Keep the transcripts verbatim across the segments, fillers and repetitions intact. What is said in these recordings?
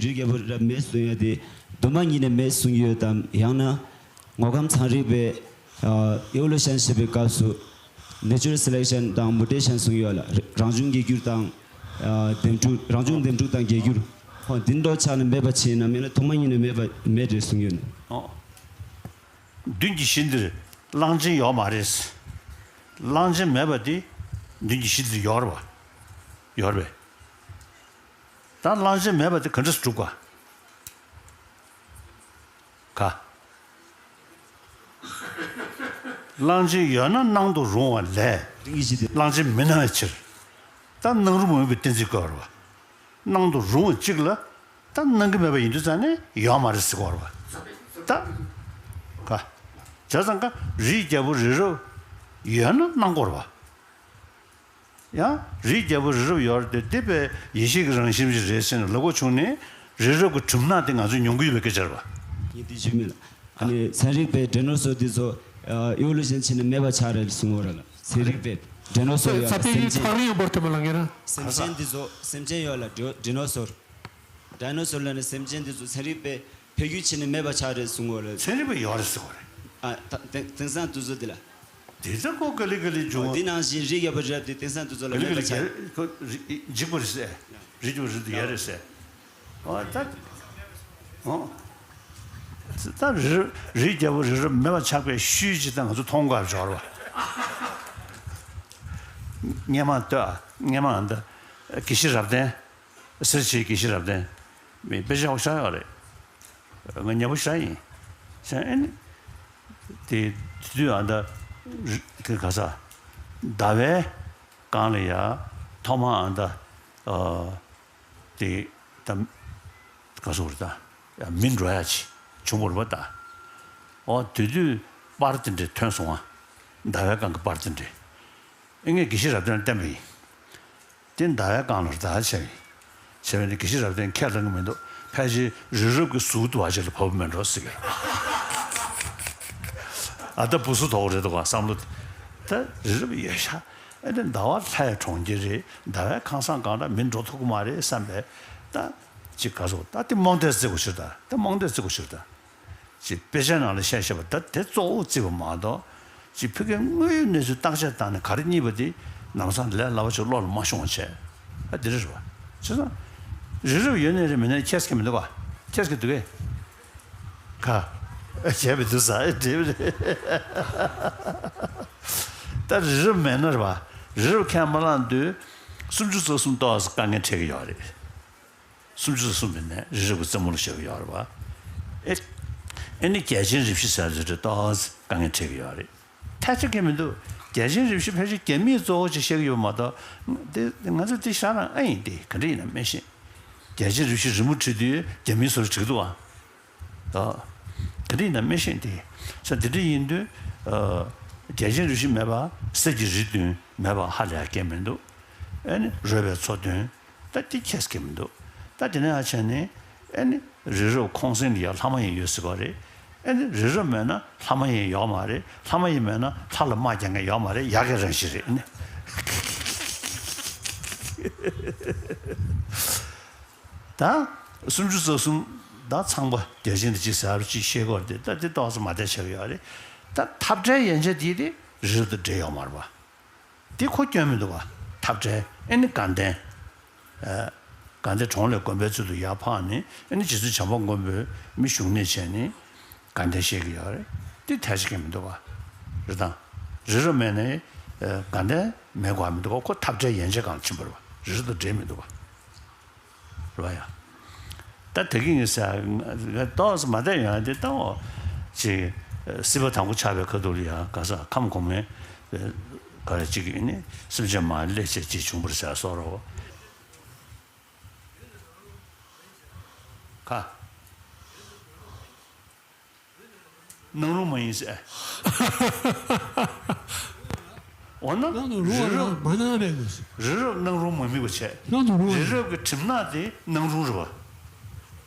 རིགས་རྒྱལ་པོ་རབ་མེད་གསུང་ཡ་དེ་རྡོག་མ་ཉིད་ནས་མེད་གསུང་གི་ཡོད་དམ། ཡང་ན་ངོ་ཁམས་ཚན་རིག་པས་ཨ་ཨི་ཝོ་ལུ་ཤན་བྱེད་པའི་སྐབས་སུ་ནེ་ཅུ་རལ་སེ་ལེག་ཤན་དང་མུ་ཊེ་ཤན་གསུང་ཡོད་ལ། རང་བྱུང་རྒྱས་འགྱུར་དང་ཨ་འདེམས་སྒྲུག་རང་བྱུང་འདེམས་སྒྲུག་དང་རྒྱས་འགྱུར། ཧོ་འདི་འདྲ་ཆགས་ནས་མེད་པ་བྱས་ན་མེད་ན་རྡོག་མ་ཉིད་ནས་མེད་པ་མེད་རེད་གསུང་ཡོད་ནས། ཨོ། མདུན་གྱི་གཞི་འདིར་གླང་ཆེན་ཡོད་མ་རེད། གླང་ཆེན་མེད་པ་དེ་མདུན་གྱི་གཞི་འདིར་ཡོད་རེད་པ། ཡོད་རེད་པས། ད་གླང་ཆེན་མེད་པ་དེ་ག་འདྲས་སེ་འགྲུབ་ག་ག་གླང་ཆེན་ཡོད་ན་སྣང་དུ་རུང་བ་ལས། གླང་ཆེན་མི་སྣང་བའི་ཕྱིར། ད་སྣང་རུང་མ་ཡིན་པའི་གཏན་ཚིགས་བཀོད་པ་རེད་པ། སྣང་དུ་རུང་བ་གཅིག་ལ། ད་སྣང་གི་མེད་པ་ཡིན་དུས་ཙང་ནས་ཡོད་མ་རེད་ཟེར་གྱི་ཡོད་རེད་པ། ད་ག་བྱས་ཙང་ཀ་རིགས་རྒྱལ་པོ་རི་རབ་ཡོད་ན་སྣང་གི་ཡོད་རེད་པ། ཡང་རིགས་རྒྱལ་པོ་རི་རབ་ཡོད་རེད་དེ། དེ་དཔེ་ཡེ་ཤེས་ཀྱི་རང་བཞིན་ཅིག་རེད་ཟེར་ནས་ལབ་དགོས་བྱུང་ནས། རི་རབ་ཀྱི་གྲིབ་ནག་དེ་ང་ཚོས་མྱོང་གི་ཡོད་པའི་སྐད་ཆ་རེད་པ། ཡིན་དེ་ཞུ་མེད་ལ། ཨ་ནི་ཚན་རིག་པས་ཌའི་ནོ་སོར་དེ་ཚོ་ཨ་ཨི་ཝོ་ལུ་ཤན་བྱས་ནས་མེད་པ་ཆགས་རེད་གསུང་གི་ཡོད་རེད་ལ། ཚན་རིག་པས་ཌའི་ནོ་སོར་ཡོད་ལ། སེམས་ཅན། ཚན་རིག་པས་ཌའི་ནོ་སོར། ཌའི་ནོ་སོར་ལབ་ནས་སེམས་ཅན་དེ་ཚོ་ཚན་རིག་པས་འཕེལ་འགྱུར་བྱས་ནས་མེད་པ་ཆགས་རེད་གསུང་གི་ཡོད་ལ། ཚན་རིག་པས་ཡོད་རེད་ཟེར་གྱི་ཡོད་རེད། ཨ་ད་དེང་དེང་སང་དུས་ཚོད་འདི་ལ། དེ་ཚོ་ཁོ་ག་ལེ་ག་ལེ་འབྱུང་བ། འདི་ནང་བཞིན་རིགས་རྒྱལ་པོ་རི་རབ་དེ་དེང་སང་དུས་ཚོད་ལ་ག་ལེ་མེད་ག་པ་ལེ་ཆགས། ཁོ་རིགས་འཇིག་པ་རེད་ཟེར། རིགས་རྒྱལ་པོ་རི་རབ་དེ་ཡོད་རེད་ཟེར། ཨོ་ད། ཨོ། ད་རི་རབ་རིགས་རྒྱལ་པོ་རི་རབ་མེད་པ་ཆགས་པའི་ཤུལ་ཅིག་ད་ང་ཚོ་མཐོང་དགོས་པ་འབྱོར་བ། སྔས་མ་ལྟོས་ཨ། སྔས་མ་ཨ་ད་དགེ་བཤེས་རབ་བརྟན། སེར་བྱེས་དགེ་བཤེས་རབ་བརྟན། མི་དཔེ་ཆ་ཡག་པོ་ཤར་ཡོད་རེད། ང་ཉེ་པོ་ཤར་ཡིན། ཤར་ཨེ་ནི། དེ་དེ་དུས་ཨ་ད་རི་ག་ག་ས། ཟླ་བའི་སྒང་ལ་ཡ་ཐོག་མ་ཨ་ད་ཨ་དེ་ད་ག་སོ་རེད་ད། ཡ་མི་འགྲོ་ཡ་ཅིག་བྱུང་བ་རེད་པ་ད། ཨོ་དེ་དུས་པར་དེ་འདྲ་ཐོན་སོང་ཨ། ཟླ་བའི་སྒང་གི་པར་དེ་འདྲ། ཨེ་ངས་དགེ་བཤེས་རབ་བརྟན་ལ་བསྟན་པ་ཡིན། དེ་ཟླ་བའི་སྒང་ལ་རེད་ད་བྱས། བྱས་པས་ནི་དགེ་བཤེས་རབ་བརྟན་ཁས་ལེན་གྱི་མི་འདུག་ཕལ་ཆེར་རི་རབ་ཀྱི་གཟུགས་འདུ་བ་ཅིག་ལ་བབས་མེད་འགྲོ་ཟེར་གི། ཨ་ད་བུ་སུ་དོག་རེད་འདུག་ག་བསམ་བློ། ད་རི་རབ་ཡོད་ཤག་ཨེ་ནི་ཟླ་བ་ལྷའི་གྲོང་ཁྱེར་རེད། ཟླ་བའི་ཁང་བཟང་སྒང་ལ་མི་འགྲོ་ཐུབ་ཀྱི་མ་རེད་བསམ་པས། ད་ཅིག་ག་སོ་ད་དེ་རྨོངས་དད་བརྩི་དགོས་ཕྱིར་ད། དེ་རྨོངས་དད་བརྩི་དགོས་ཕྱིར་ད། ཅིག་དཔེ་ཆའི་ནང་ལ་བཤད་བཤད་པ་ད་དེ་གཙོ་བོ་བརྩིས་པ་མ་གཏོགས། ཅིག་ཕ་གིའི་དངོས་ཡོད་གནས་ཚུལ་བརྟག་དཔྱད་བཏང་ནས་ག་རེ་རྙེད་པ་དེ་ལམ་སང་ལས་སླ་པོ་ཅིག་བློ་ལ་མ་ཤོང་བ་བྱས། ཨ་དེ་རེད་པ། བྱས་ཙང་། རི་རབ་ཡོད་ནའི་རེད་མེད་ནའི་ཁྱད་ཀྱི་མི་འདུག་ག་ཁྱད་ཀྱི་འདུག་གས། ག་བྱས་པའི་དུས་ས་ཨེ་འབྲེལ་བ་རེད། ད་རི་རབ་མེད་ན་རེད་པ། རི་རབ་ཁས་མ་བླངས་དུས། སུམ་ཅུ་རྩ་གསུམ་ཏོག་ཙམ་དཀའ་ངལ་འཕྲད་ཀྱི་ཡོད་རེད། སུམ་ཅུ་རྩ་གསུམ་པའི་ནས་རི་རབ་ཀྱི་རྩེ་མོ་ལ་བཞག་གི་ཡོད་རེད་པ། ཨེ། ཨེ་ནི་རྒྱལ་ཆེན་རིགས་བཞི་ཟེར་དུས་ཏོག་ཙམ་དཀའ་ངལ་འཕྲད་ཀྱི་ཡོད་རེད། ཐལ་ཆ་གང་ཡང་མི་འདུག་རྒྱལ་ཆེན་རིགས་བཞི་ཕལ་ཆེར་རྒྱ་མིས་གཙོ་བོ་ཅིག་བཤད་ཀྱི་ཡོད་མ་གཏོགས། དེ་ང་ཚོ་དེ་ཤ་རང་ཨ་ཡིན་ཏེ་ག་འདྲ་ཡིན་ན་མི་ཤེས། རྒྱལ་ཆེན་རིགས་བཞི་རི་མོ་བྲིས་དུས་རྒྱ་མིའི་བཟོ་འདྲ་བྲིས་ཀྱི་འདུག་ཨ། ད་དེ་འདྲ་ཡིན་ན་མི་ཤེས་ཏེ། ས་དེ་འདྲ་ཡིན་དུས། ཨ། རྒྱལ་ཆེན་རིགས་བཞི་མེད་པ་གསེར་གྱི་རི་བདུན་མེད་པ་ཧ་ལས་ཡ་གང་ཡང་མི་འདུག་ཨེ་ནི་རོལ་པའི་མཚོ་བདུན། ད་དེ་ཁྱད་ཀྱང་མི་འདུག་ད་དེ་ནས་ཨ་བྱས་ནས། ཨེ་ནི་རི་རབ་ཁོང་སེང་ལ་ཡ་ལྷ་མ་ཡིན་ཡོད་ཟེར་བ་རེད། ཨེ་ནི་རི་རབ་མེད་ན་ལྷ་མ་ཡིན་ཡོད་མ་རེད། ལྷ་མ་ཡིན་མེད་ན་ལྷ་ལ་དམག་རྒྱག་མཁན་ཡོད་མ་རེད། ཡག་གི་རང་བཞིན་རེད་ཨེ་ནི། ད་སུམ་ཅུ་རྩ་གསུམ། ད་ཚངས་པ་བརྒྱ་བྱིན་དེ་ཅིག་ཟེར་བ་ཅིག་བཤད་ཀྱི་ཡོད་རེད། ད་དེ་ཏོག་ཙམ་མ་བདེ་ཆགས་ཀྱི་ཡོད་རེད། ད་འཐབ་བྲལ་ཡན་ཆད་དེ་དེ་རི་རབ་དང་འབྲེལ་ཡོད་མ་རེད་པ། དེ་ཁོ་སྐྱོན་མི་འདུག་པ། འཐབ་བྲལ་ཨེ་ནི་དགའ་ལྡན། ཨ། དགའ་ལྡན་གྲོང་ལས་དགོན་པའི་ཚུལ་དུ་ཡར་འཕགས་ནས་ཨེ་ནི་རྗེ་བཙུན་བྱམས་པ་མགོན་པོས་མི་བཞུགས་གནས་བྱས་ནས་དགའ་ལྡན་བཤད་ཀྱི་ཡོད་རེད། དེ་ཐལ་ཆ་གང་ཡང་མི་འདུག་པ། རེད་དང་། རི་རབ་མེད་ནའི། ཨ། དགའ་ལྡན་མེད་དགོས་མི་འདུག་པ། ཁོ་འཐབ་བྲལ་ཡན་ཆད་སྒང་ཕྱིན་པ་རེད་པ། རི་རབ་དང་འབྲེལ་མི་འདུག་པ། རེད་པ་ཡ། ད་དེ་གི་ངས་ཟེར་ཏོག་ཙམ་མ་བདེ་ཡོང་ཡ་དེ་ལྟ་འོ། ཅིག་སྲིད་པ་དང་པོ་ཆགས་པའི་ཁ་ཐུག་ལ་ཡ་ག་ས་ཁམས་གོང་མའི་ག་རེ་ཅིག་ཡིན་ནི་སེམས་ཅན་མ་ལས་བྱེད་ཅིག་བྱུང་བར་ཟེར་སོགས་རོ། ག་སྣང་རུང་མ་ཡིན་ཟེར། འོ་ན་སྣང་དུ་རུང་བ་རི་རབ་ལ་མ་སྣང་མེད་དགོས་ཟེར། རི་རབ་སྣང་རུང་མ་དམིགས་པ་བྱས། སྣང་དུ་རུང་བ་རི་རབ་ཀྱི་གྲིབ་ནག་དེ་སྣང་རུང་རེད་པ།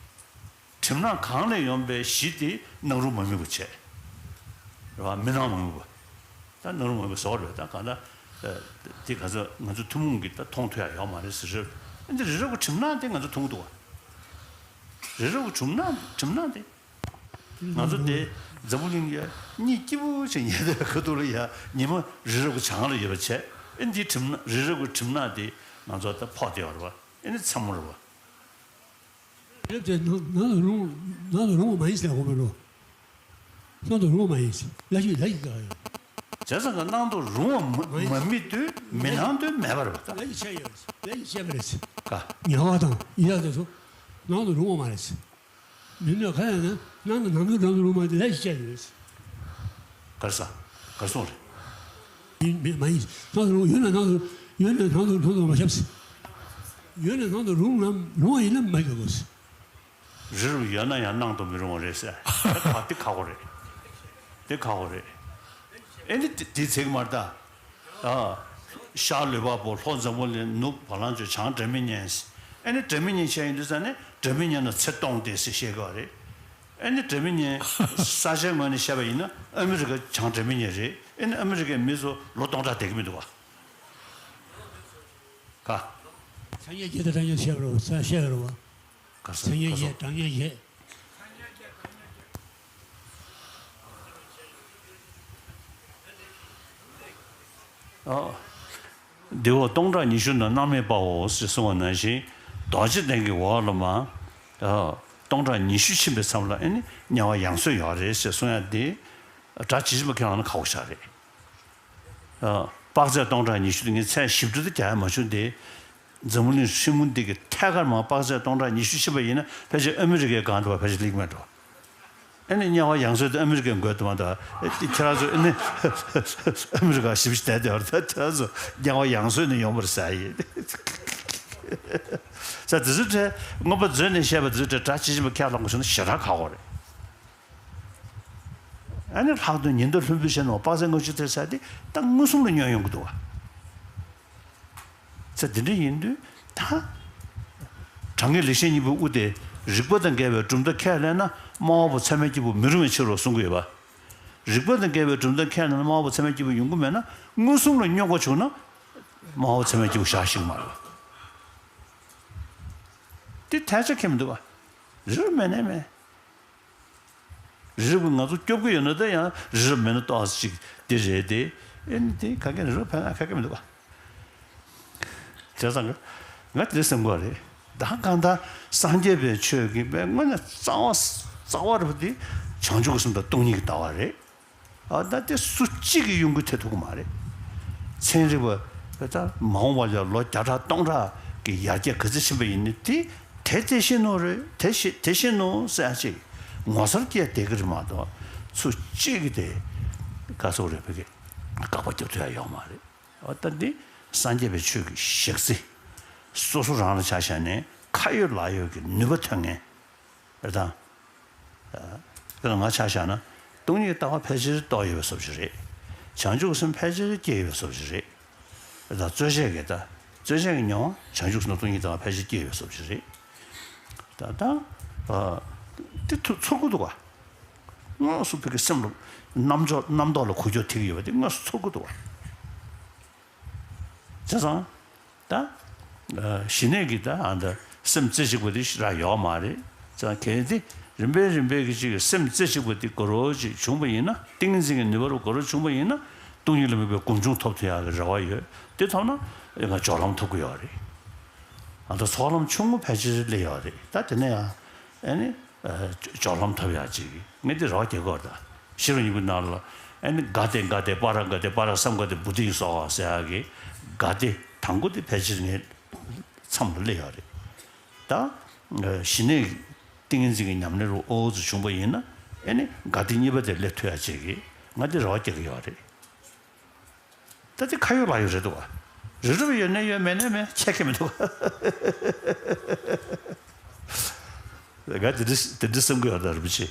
གྲིབ་ནག་གང་ལས་ཡོང་པའི་གཞི་དེ་སྣང་རུང་མ་དམིགས་པ་བྱས། རེད་པ། མི་སྣང་མ་དམིགས་པ། ད་སྣང་རུང་མ་དམིགས་པ་བཟོ་བ་རེད། ད་གང་ལྟར། དེ་ག་ཚོད་ང་ཚོ་ཐུན་མོང་གི་ད་མཐོང་ཐུབ་ཡ་ཡོད་མ་རེད་ཟེར་རེད། འདི་རི་རབ་ཀྱི་གྲིབ་ནག་དེ་ང་ཚོ་མཐོང་གི་འདུག་པ། རི་རབ་ཀྱི་གྲིབ་ནག་གྲིབ་ནག་དེ། ང་ཚོ་དེ་འཛམ་བུ་གླིང་ཡ་གཉིད་སྐྱིད་པོ་ཅིག་ཉལ་བསྡད་ཁ་ཐུག་ལ་ཡ་ཉི་མ་རི་རབ་ཀྱི་བྱང་ལ་ཡོད་པ་བྱས། ཨེ་འདི་གྲིབ་ནག་རི་རབ་ཀྱི་གྲིབ་ནག་དེ་ང་ཚོ་ད་ཕོག་བསྡད་ཡོད་རེད་པ། ཨེ་ནི་མཚན་མོ་རེད་པ། རི་རབ་དེ་ནང་ནང་དུ་རུང་ནང་དུ་རུང་བ་མ་ཡིན་ཟེར་གོ་མི་འགྲོ། ནང་དུ་རུང་བ་མ་ཡིན། ལ་ཞིག་ལ་ཞིག་ག་ཡོད། བྱས་ཙང་ག་ནང་དུ་རུང་བ་མ་མ་མི་དུས་མི་ནང་དུ་མེད་པ་རེད་པ་ད། ལ་ཞིག་ཆད་ཡོད་རེད། ལ་ཞིག་ཆད་པ་རེད། ག་ཉལ་བ་དང་ཡིད་ལ་དེ་ཚོ་ནང་དུ་རུང་བ་མ་རེད། མི་ནུས་ག་ཡང་ན་ནང་དུ་ནང་དུ་ནང་དུ་རུང་བ་དེ་ལ་ཞིག་ཆད་ཡོད་རེད། གར་ས་གར་སོང་རེད། ཡིན་མེད་མ་ཡིན། ནང་དུ་རུང་ཡོད་ན་ནང་དུ་ཡོད་ན་ནང་དུ་ནང་དུ་མ་ཤབས། ཡོད་ན་ནང་དུ་རུང་ན་རུང་བ་ཡིན་ན་མ་ཤོད་དགོས། རི་རབ་ཡོད་ན་ཡང་ནང་དུ་མི་རུང་བ་རེད་ཟེར། ད་ག་དེ་ཁག་པོ་རེད། དེ་ཁག་པོ་རེད། ཨེ་ནི་དེ་དེ་ཚེག་མར་ད། ཨ། ཤར་ལུས་འཕགས་པོ་ལྷོ་འཛམ་བུ་གླིང་ནུབ་བ་ལང་སྤྱོད་བྱང་སྒྲ་མི་སྙན། ཨེ་ནི་སྒྲ་མི་སྙན་བཤད་ཡོང་དུས་ཙ་ནས་སྒྲ་མི་སྙན་ན་ཚེ་སྟོང་སྟེ་ཟེར་བཤད་ཀྱི་ཡོད་རེད། ཨེ་ནི་སྒྲ་མི་སྙན་ས་ཆའི་ངོས་ནས་བཤད་པ་ཡིན་ན་ཨ་མི་རི་ཀ་བྱང་སྒྲ་མི་སྙན་རེད། ཨེ་ནི་ཨ་མི་རི་ཀའི་མི་ཚོ་ལོ་སྟོང་ཕྲག་བསྡད་ཀྱི་མི་འདུག་བ། ག་ས་ཉིད་ཀྱི་དེ་ད་ཉིད་བཤད་པ་རེད་བ། ས་བཤད་པ་རེད་བ། ག་ས་མཚན་ཉིད་ག་ས་བཞི། གྲངས་ཉིད་བཞི། ཨ། འདི་འོ་སྟོང་ཕྲག་ཉི་ཤུ་ན་སྣང་མེད་པའོ་ཞེས་གསུངས་པ་ནང་བཞིན། རྡོ་རྗེ་གདན་གྱི་འོག་ལ་མ། ཨ། སྟོང་ཕྲག་ཉི་ཤུ་ཕྱིན་པའི་མཚམས་ལ་ཨེ་ནི་དམྱལ་བ་ཡང་གསོས་ཡོད་རེད་ཞེས་གསུང་ཡ་འདི། སྒྲ་ཇི་བཞིན་པ་ཁས་བླངས་ན་ཁག་པོ་ཞིག་རེད། ཨ། དཔག་ཚད་སྟོང་ཕྲག་ཉི་ཤུ་དེ་ངས་མཚན་ཞིབ་ཏུ་དེ་རྒྱག་ཡ་མ་བྱུང་སྟེ། འཛམ་བུ་གླིང་ཧྲིལ་མོ་འདི་གི་ཐད་ཀར་མར་དཔག་ཚད་སྟོང་ཕྲག་ཉི་ཤུ་ཕྱིན་པ་ཡིན་ན་ཕལ་ཆེར་ཨ་མི་རི་ཀའི་སྒང་དུ་བ་ཕལ་ཆེར་སླེབས་མེད་འགྲོ། ཨ་ནི་དམྱལ་བ་ཡང་གསོས་དེ་ཨ་མི་རི་ཀའི་མགོའི་དུ་མ་དང་། ཨ་ནི་ཁྱེད་རང་ཚོ་ཨ་ནི་ཨ་མི་རི་ཀ་ཞིབ་ཞིབ་བསྡད་དེ་བར་ད་ཁྱེད་རང་ཚོ་དམྱལ་བ་ཡང་གསོས་ནས་ཡོང་བར་ཟ་ཡིན། ས་དེ་ཚོ་བྲལ་མངོན་པ་མཛོད་ནས་བཤད་པ་དེ་ཚོ་བྲལ་སྒྲ་ཇི་བཞིན་པ་ཁས་བླངས་དགོས་བྱུང་ན་ཞེ་དྲག་ཁག་པོ་རེད། ཨ་ནི་ལྷག་དོན་ཉི་ཟླ་ལྷུན་པོའི་ཞལ་ནང་དཔག་ཚད་ལྔ་བཅུ་ཐེར་ས་དེ་ད་མངོན་སུམ་ལ་བསྙོན་ཡོང་གི་འདུག་བ། ཚེ་འདི་འདྲ་ཡིན་དུས་ད། དྲང་ངེས་ལེགས་བཤད་སྙིང་པོའི་དབུ་དེ་རིགས་པ་དང་འགལ་བའི་གྲུབ་མཐའ་ཁས་ལེན་ན་དམར་པོ་ཚད་མའི་སྐྱེས་བུ་མི་རུང་བའི་ཕྱིར་རོ་གསུང་གི་ཡོད་པ། རིགས་པ་དང་འགལ་བའི་གྲུབ་མཐའ་ཁས་ལེན་ན་དམར་པོ་ཚད་མའི་སྐྱེས་བུ་ཡོང་གི་མེད་ན་མངོན་སུམ་ལ་བསྙོན་དགོས་བྱུང་ན་དམར་པོ་ཚད་མའི་སྐྱེས་བུ་བཞག་ཤེས་ཀྱི་མ་རེད་པ། དེ་ཐལ་ཆ་ཁེལ་མི་འདུག་པ། རི་རབ་མེད་ནའི་མེད། རི་རབ་ང་ཚོ་སྐྱོབ་ཀྱི་ཡོད་ན་ད་ཡང་རི་རབ་མེད་ན་ཏོག་ཙམ་ཅིག་དེ་རེད་དེ། ཨེ་ནི་དེ་ག་གེ་རི་རབ་ཕན་ང་ག་གེ་མི་འདུག་པ། བྱས་ཙང་ང་དེ་སེམས་ཁོ་རེད། ད་གང་ལྟར་སངས་རྒྱས་པའི་ཆོས་ཀྱི་དཔེ་དངོས་གནས་རྩ་བ་རྩ་བ་རུ་དེ་བྱང་ཆུབ་ཀྱི་སེམས་དང་སྟོང་ཉིད་ཀྱི་ལྟ་བ་རེད། ཨ་ད་དེ་སུ་གཅིག་གིས་གཡོ་འགུལ་ཐེབས་ཐུབ་ཀྱི་མ་རེད། ཚན་རིག་པ་ད་མ་འོངས་པ་ལ་ལོ་བརྒྱ་ཕྲག་སྟོང་ཕྲག་གི་ཡར་རྒྱས་ག་ཚོད་ཕྱིན་པ་ཡིན་ནའི་དེ་དེ་དེ་བཞིན་ནོ་རེད། དེ་བཞིན་དེ་བཞིན་ནོ་ཟེར་ཡ་ཅིག་ངོ་མཚར་སྐྱེ་བསྡད་ཀྱི་རེད་མ་གཏོགས་སུ་གཅིག་གིས་དེ་ག་ཚོད་རེད་བོད་ཀྱི་དགག་པ་རྒྱབ་ཐུབ་ཡ་ཡོད་མ་རེད། འོ་ད་འདི་སངས་རྒྱས་པའི་ཆོས་ཀྱི་ཞག་རྩི། སོ་སོ་རང་ལ་ཆ་བཞག་ནས་ཁ་ཡོད་ལག་ཡོད་ཀྱི་ནུས་པ་ཐོན་མཁན་རེད་དང་། དཔེར་ན་ང་ཆ་བཞག་ན་སྟོང་ཉིད་ལྟ་བ་ཕལ་ཆེར་རྟོགས་ཡོད་པའི་བཟོ་ཅིག་རེད། བྱང་ཆུབ་སེམས་ཕལ་ཆེར་སྐྱེས་ཡོད་པའི་བཟོ་ཅིག་རེད། རེད་དང་རྩོལ་བཅས་ཀྱི་ད་རྩོལ་བཅས་ཀྱི་མྱོང་བ་བྱང་ཆུབ་སེམས་དང་སྟོང་ཉིད་ལྟ་བ་ཕལ་ཆེར་སྐྱེས་ཡོད་པའི་བཟོ་ཅིག་རེད། ད་ད་དེ་ཚོར་གྱི་འདུག་ག་དངོས་སུ་བོད་ཀྱི་སེམས་ལ་རྣམ་འཇོག་རྣམ་རྟོག་ལ་འགུལ་སྐྱོད་ཐེབས་ཀྱི་ཡོད་པ་དེ་དངོས་སུ་ཚོར་གྱི་འདུག་བ། བྱས་ཙང་ད་ཞི་གནས་ཀྱི་ད་ཨ་ད་སེམས་རྩེ་གཅིག་པ་དེ་རག་ཡོད་མ་རེད། བྱས་ཙང་གལ་ཏེ་རིམ་པས་རིམ་པས་ཀྱི་ཅིག་སེམས་རྩེ་གཅིག་པ་དེ་ག་རོ་ཅིག་བྱུང་བ་ཡིན་ན་ཏིང་ངེ་འཛིན་གྱི་ནུས་པ་རུ་ག་རོ་བྱུང་བ་ཡིན་ན་སྟོང་ཉིད་ལ་དམིགས་པའི་སྒོམ་བྱུང་ཐོབ་ཐུབ་ཡག་གི་རེ་བ་ཡོད། དེ་ཐོབ་ན་ང་སྦྱོར་ལམ་ཐོབ་ཀྱི་ཡོད་རེད། ཨ་ད་ཚོགས་ལམ་ཆུང་ངུ་ཕལ་ཆེར་སླེབས་ཡོད་རེད། ད་དེ་ནས་ཡང་ཨ་ནི། སྦྱོར་ལམ་ཐོབ་ཡག་ཅིག་ངས་འདི་རོགས་རྒྱག་གི་ཡོད་རེད་ད། ཤེས་རབ་སྙིང་པོའི་ནང་ལ་ཨ་ནི་ག་སྟེ་ག་སྟེ་པ་ར་ག་སྟེ་པ་ར་སཾ་ག་སྟེ་བོ་དྷི་སྭཱ་ཧཱ་ཟེར་ཡག་གི་ག་སྟེ་དང་པོ་དེ་ཕལ་ཆེར་ངའི་མཚམས་ལ་སླེབས་ཡོད་རེད། ད་ཞི་གནས་ཏིང་ངེ་འཛིན་གྱི་ཉམས་ལེན་རུ་ཨོ་ཙི་བྱུང་པ་ཡིན་ན་ཨ་ནི་ག་སྟེ་གཉིས་པ་དེ་སླེབས་ཐུབ་ཡག་ཅིག་གི་ང་འདི་རོགས་རྒྱག་གི་ཡོད་རེད། ད་དེ་ཁ་ཡོད་ལག་ཡོད་རེད་འདུག་བ། རི་རབ་ཡོད་ན་ཡོད་མེད་ན་མེད་ཁྱད་ཁྱད་མི་འདུག་བ། ང་དེ་འདྲ་དེ་འདྲ་བསམ་གི་ཡོད་ད་རིན་པོ་ཆེ།